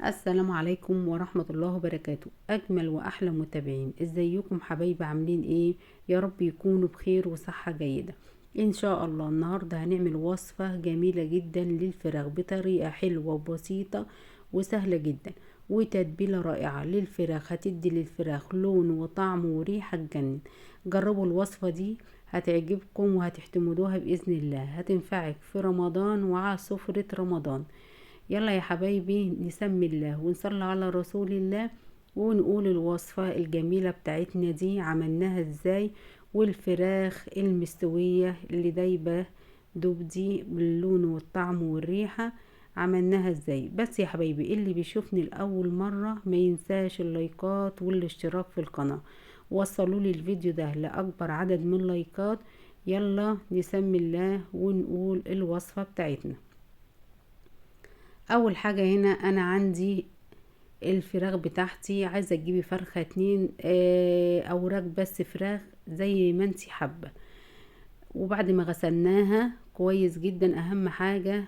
السلام عليكم ورحمة الله وبركاته. أجمل وأحلى متابعين، ازيكم حبايبي؟ عاملين ايه؟ يا رب يكونوا بخير وصحة جيدة ان شاء الله. النهاردة هنعمل وصفة جميلة جدا للفراخ بطريقة حلوة وبسيطة وسهلة جدا، وتتبيلة رائعة للفراخ، هتدي للفراخ لون وطعم وريحة تجنن. جربوا الوصفة دي هتعجبكم وهتعتمدوها بإذن الله، هتنفعك في رمضان وعلى سفرة رمضان. يلا يا حبايبي نسمي الله ونصلي على رسول الله ونقول الوصفة الجميلة بتاعتنا دي عملناها ازاي، والفراخ المستوية اللي دايبة دوب دي باللون والطعم والريحة عملناها ازاي. بس يا حبايبي اللي بيشوفني لأول مرة ما ينساش اللايكات والاشتراك في القناة، وصلوا لي الفيديو ده لأكبر عدد من اللايكات. يلا نسمي الله ونقول الوصفة بتاعتنا. اول حاجة هنا انا عندي الفراخ بتاعتي، عايزة تجيبي فرخة 2، اوراق بس فراخ زي ما انتي حابة. وبعد ما غسلناها كويس جدا، اهم حاجة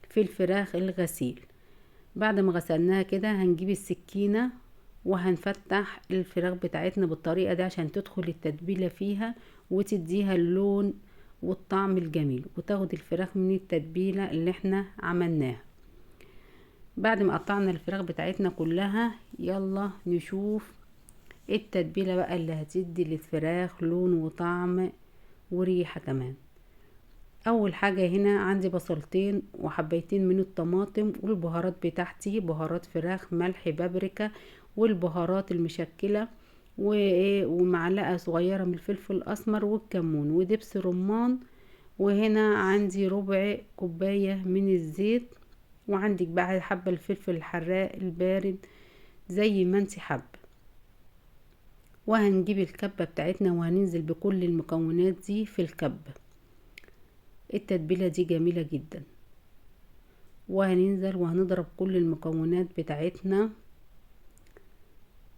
في الفراخ الغسيل. بعد ما غسلناها كده هنجيب السكينة وهنفتح الفراخ بتاعتنا بالطريقة دي عشان تدخل التتبيلة فيها وتديها اللون والطعم الجميل، وتاخد الفراخ من التتبيلة اللي احنا عملناها. بعد ما قطعنا الفراخ بتاعتنا كلها، يلا نشوف التتبيلة بقى اللي هتدي للفراخ لون وطعم وريحة كمان. اول حاجة هنا عندي بصلتين وحبايتين من الطماطم، والبهارات بتاعتي بهارات فراخ، ملح، بابريكا، والبهارات المشكلة، ومعلقة صغيرة من الفلفل الاسمر والكمون ودبس رمان. وهنا عندي ربع كوباية من الزيت، وعندك بقى حبة الفلفل الحراق البارد زي ما انت حابة. وهنجيب الكبة بتاعتنا وهننزل بكل المكونات دي في الكبة. التتبيلة دي جميلة جدا. وهننزل وهنضرب كل المكونات بتاعتنا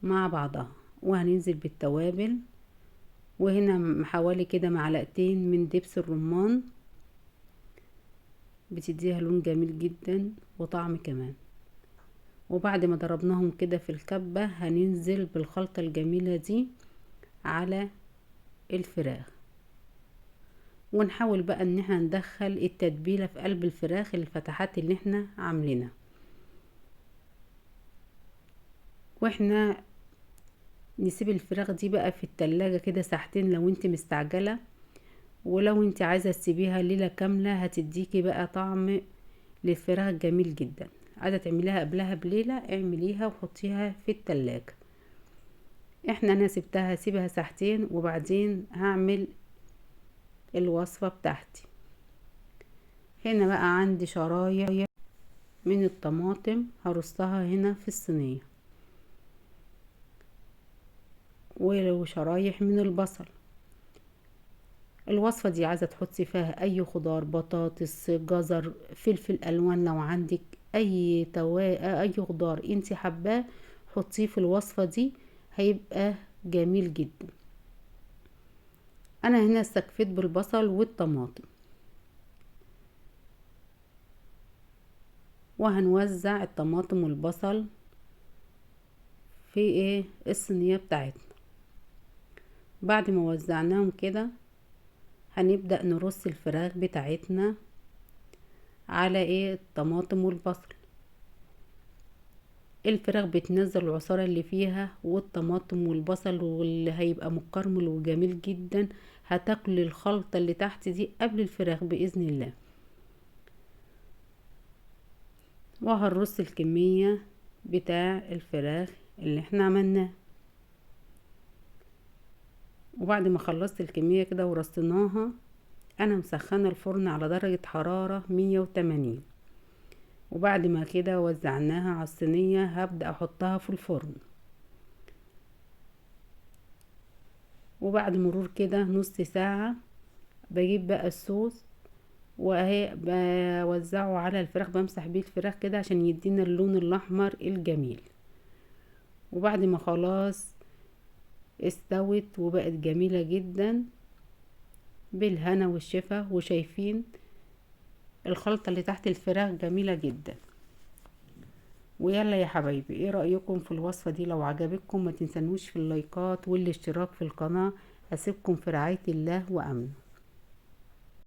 مع بعضها، وهننزل بالتوابل. وهنا حوالي كده معلقتين من دبس الرمان، بتديها لون جميل جدا وطعم كمان. وبعد ما ضربناهم كده في الكبة هننزل بالخلطة الجميلة دي على الفراخ، ونحاول بقى ان احنا ندخل التتبيلة في قلب الفراخ الفتحات اللي احنا عاملينها. واحنا نسيب الفراخ دي بقى في التلاجة كده ساعتين لو انت مستعجلة، ولو انت عايزة تسيبيها ليلة كاملة هتديكي بقى طعم للفراخ جميل جدا. عايزة تعمليها قبلها بليلة اعمليها وحطيها في التلاجة. انا سبتها سيبها ساعتين وبعدين هعمل الوصفة بتاعتي. هنا بقى عندي شرايح من الطماطم هرصها هنا في الصينية، ولو شرايح من البصل. الوصفة دي عايزة تحطي فيها اي خضار، بطاطس، جزر، فلفل الوان، لو عندك اي خضار انتي حباه حطيه في الوصفة دي، هيبقى جميل جدا. انا هنا استكفيت بالبصل والطماطم. وهنوزع الطماطم والبصل في الصينية بتاعتنا. بعد ما وزعناهم كده هنبدأ نرص الفراخ بتاعتنا على الطماطم والبصل. الفراخ بتنزل العصارة اللي فيها والطماطم والبصل، واللي هيبقى مكرمل وجميل جدا. هتاكل الخلطة اللي تحت دي قبل الفراخ بإذن الله. وهنرص الكمية بتاع الفراخ اللي احنا عملناه. وبعد ما خلصت الكمية كده ورصيناها، انا مسخنة الفرن على درجة حرارة 180. وبعد ما كده وزعناها على الصينية هبدأ احطها في الفرن. وبعد مرور كده نص ساعة بجيب بقى الصوص واهي بوزعه على الفراخ، بمسح بيه الفراخ كده عشان يدينا اللون الاحمر الجميل. وبعد ما خلاص استوت وبقت جميلة جدا بالهنا والشفا، وشايفين الخلطة اللي تحت الفراخ جميلة جدا. ويلا يا حبايبي، ايه رأيكم في الوصفة دي؟ لو عجبتكم ما تنسانوش في اللايكات والاشتراك في القناة. اسيبكم في رعاية الله وامنه.